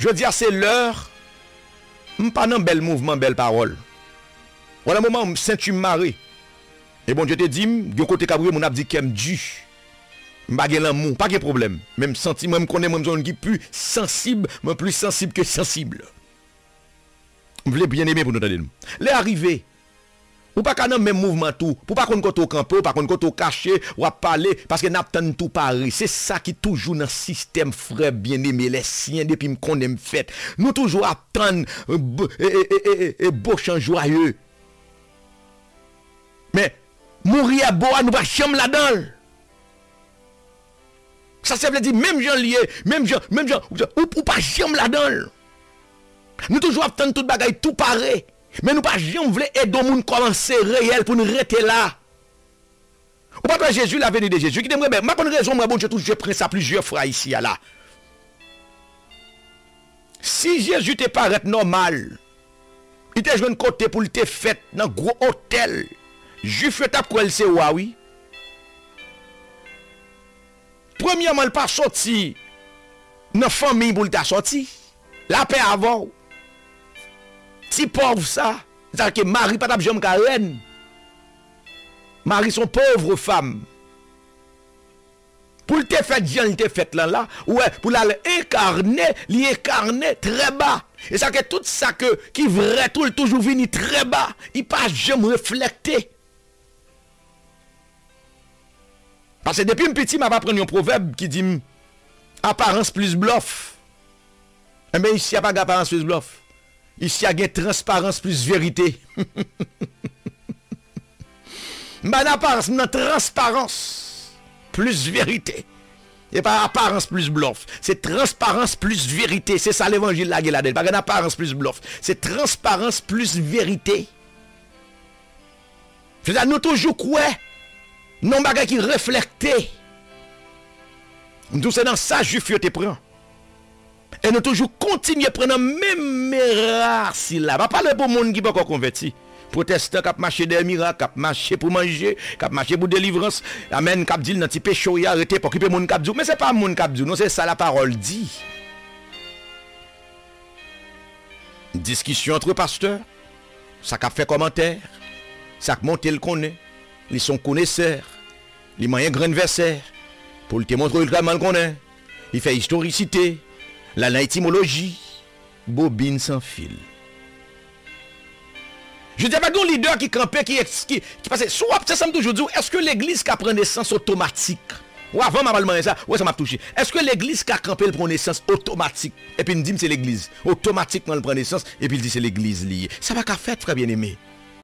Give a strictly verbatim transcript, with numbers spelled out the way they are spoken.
Jodi a se lè m pa nan bèl mouvman, bèl pawòl. Wè nan moman m senti m mare. E Bondye te di m, gen kote k ap rive, moun ap di kè m di. M pa gen lanmou, pa gen pwoblèm. Men m santi mwen, m konnen mwen, m se yon moun ki pi sansib, mwen pli sansib ke sansib. M vle byeneme pou nou tande m. Lè a rive, ou pa ka nan menm mouvman tou. Pou pa konn kote w kanpe, ou pa konn kote w kache, w ap pale, paske n ap tann tou pare. Se sa ki toujou nan sistèm, frè byeneme, lè siyen, depi m konnen m fèt. Nou toujou ap tann, e, bo- e, e, e, e, e, e, bochan jwaye. Men, mouri a bo a, nou pa janm ladan l. Sa se vle di, menm jan l ye, menm jan, menm jan, ou, ou pa janm ladan l. Nou toujou ap tann tout bagay tou pare, men nou pa janm vle ede yon moun kòmanse reyèl pou n rete la. Ou pa t wè Jezi, la venue de Jésus, ki te mwen, m pa konn rezon mwen, Bondye toujou jwe prens la plizyè fwa isi a la. Si Jezi te parèt nòmal, li te jwenn kote pou l te fèt nan gwo otèl, Jwif yo t ap kwè l se wa, wi. Premyèman, l pa soti nan fanmiy pou l ta soti. Lapè avè w. Ti pòv sa, sa ke Mari pa t ap janm ka rèn. Mari se yon pòv fanm. Pou l te fèt jan l te fèt lan la, ou wè, pou l al enkane, li enkane trè ba. E sa ke tout sa ke, ki vrè tou, l toujou vini trè ba. Li pa janm reflèkte. Paske depi m piti, m ap aprann yon pwovèb ki di m, aparans plis blòf. Enben, isi a pa gen aparans plis blòf. Isi a gen transparans plis verite. M pa nan aparans, m nan transparans plis verite. E pa aparans plis blòf. Se transparans plis verite. Se sa levanjil la gen ladan l. Pa gen aparans plis blòf. Se transparans plis verite. Se sa nou toujou kwè nan yon bagay ki reflèkte. M di w se nan sa Jwif yo te pran. E nou toujou kontinye pran nan menm era sila. M ap pale pou moun ki poko konvèti. Pwotestan k ap mache dèyè mirak, k ap mache pou manje, k ap mache pou delivrans. Amèn, k ap di l nan ti peche w ye a, rete, pa okipe moun k ap di w. Men se pa moun k ap di w, non, se sa lapawòl di. Diskisyon antre pastè, sa k ap fè kòmantè, sa k monte l konnen, li se yon konesè, li manyen grenn vèsè, pou l te montre w li tèlman l konnen, li fè istorisite, l al nan etimoloji, bobin san fil. Jodi a pa gen yon lidè ki kanpe, ki, ki, ki pase. Si w ap, se sa m toujou di w, èske legliz ka pran nesans otomatik? Ou avan m ap al manyen sa, ou wè sa m ap touche. Èske legliz ka kanpe l pran nesans otomatik? Epi n di m se legliz. Otomatikman l pran nesans, epi l di se legliz li ye. Sa pa ka fèt, frè byeneme.